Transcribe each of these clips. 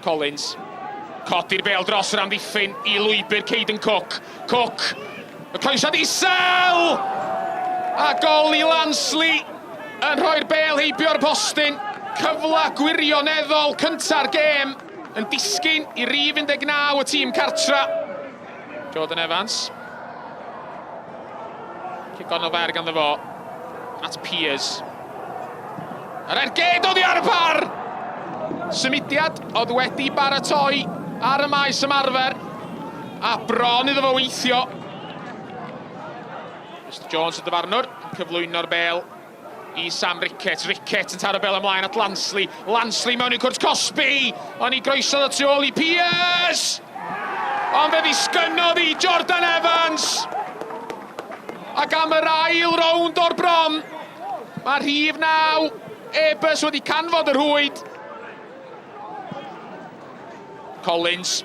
Collins. Codi'r bel dros yr amddiffyn i lwybr Caden Cook. Cook, y croesiad isel! A gol i Lansley yn rhoi'r bel heibio'r postyn. Cyfle gwirioneddol cynta'r gêm yn disgyn i rif 19 y tîm cartra. Jordan Evans. Cic gornel fer ganddo fo at Pears. Yr ergyd oddi ar y par! Symudiad oedd wedi baratoi ar y maes ymarfer a bron iddo fo weithio. Mr Jones y dyfarnwr yn cyflwyno'r bel i Sam Ricketts. Ricketts yn taro bel ymlaen at Lansley. Lansley mewn i cwrt cosbi! Ond i groesodd o tu ôl i Pears! Ond fe ddisgynnodd i Jordan Evans! Ac am yr ail rownd o'r bron, mae rhif 9 Airbus wedi canfod y rhwyd. Collins.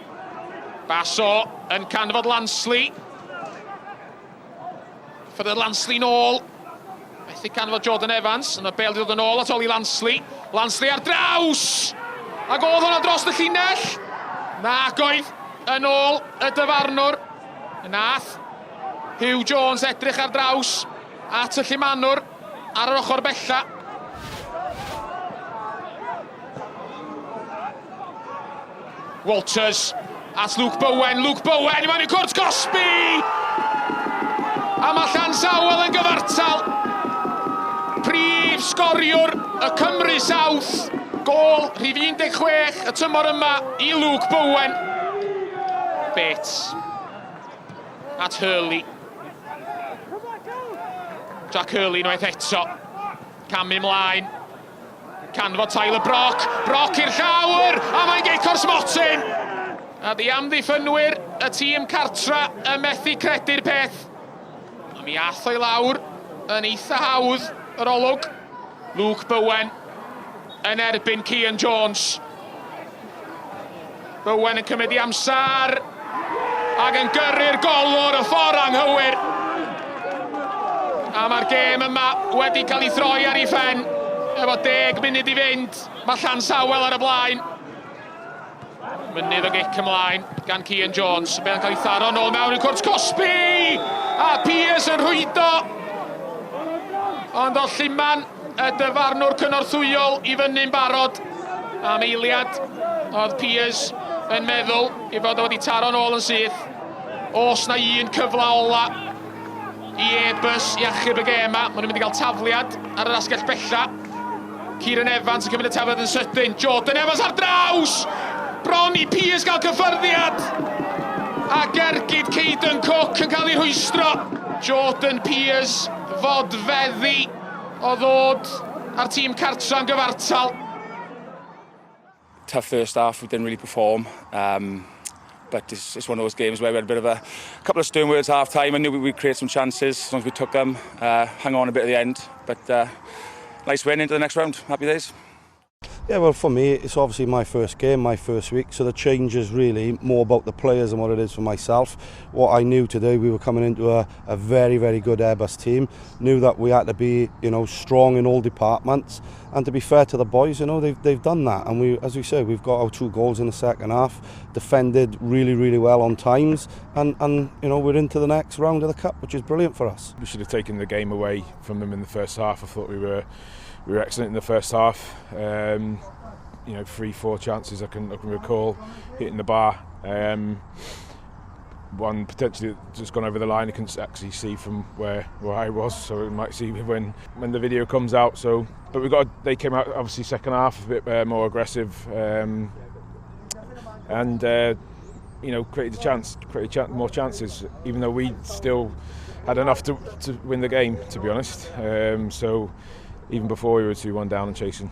Basso yn canfod Lansley. Ffydd Lansley nôl. Methu canfod Jordan Evans. Yna bel di dod yn ôl at Oli Lansley. Lansley ar draws! Ac oedd hwnna dros y llinell? Nag oedd. Yn ôl y dyfarnwr. Nath Hugh Jones edrych ar draws at y llumanwr ar yr ochr bella. Walters at Luke Bowen, Luke Bowen i mewn i cwrt cosbi! A mae Llansawel yn gyfartal. Prif sgoriwr y Cymru South. Gôl rhif 16 y tymor yma i Luke Bowen. Bates at Hurley. Jack Hurley unwaith eto. Camu mlaen. Canfod Tyler Brock, Brock i'r llawr, a mae'n gic o'r smotyn! A di amddiffynwyr y tîm cartra yn methu credu'r peth. A mi ath o'i lawr yn eitha hawdd yr olwg. Luke Bowen yn erbyn Cian Jones. Bowen yn cymryd i amser ac yn gyrru'r golwr y ffordd anghywir. A mae'r gêm yma wedi cael ei throi ar ei phen. Efo 10 munud i fynd, mae Llansawel ar y blaen. Mynydd o gic ymlaen gan Cian Jones. Be'n cael ei tharo nôl mewn i cwrt cosbi! A Pearce yn rhwydo! Ond o Lluman y dyfarnwr cynorthwyol i fyny'n barod. Am eiliad oedd Pearce yn meddwl ei fod o wedi taro'n ôl yn syth. Os na un cyfle ola i Airbus i achub y gêm yma. Maen nhw'n mynd i gael tafliad ar yr asgell bella. Kieran Evans yn cymryd y tafliad yn sydyn. Jordan Evans ar draws! Bron i Pearce gael cyffyrddiad! A gergyd Caden Cook yn cael ei rhwystro. Jordan Pearce fod feddi o ddod â'r tîm cartra yn gyfartal. Tough first half, we didn't really perform. Um, but it's, it's one of those games where we had a bit of a couple of stern words half time. I knew we'd create some chances as long as we took them, uh, hung on a bit at the end. But uh, nice win into the next round. Happy days. Yeah, well, for me, it's obviously my first game, my first week, so the change is really more about the players than what it is for myself. What I knew today, we were coming into a, a very, very good Airbus team. Knew that we had to be, you know, strong in all departments. And to be fair to the boys, you know, they've, they've done that. And we, as we say, we've got our two goals in the second half, defended really, really well on times, and, and you know, we're into the next round of the cup, which is brilliant for us. We should have taken the game away from them in the first half. I thought we were we were excellent in the first half. Um, you know, three, four chances I can I can recall hitting the bar. Um, one potentially just gone over the line. You can actually see from where, where I was, so we might see when when the video comes out. So, but we got they came out obviously second half a bit uh, more aggressive, um, and uh, you know created a chance, created ch more chances, even though we still had enough to, to win the game, to be honest. Um, so even before we were 2-1 down and chasing.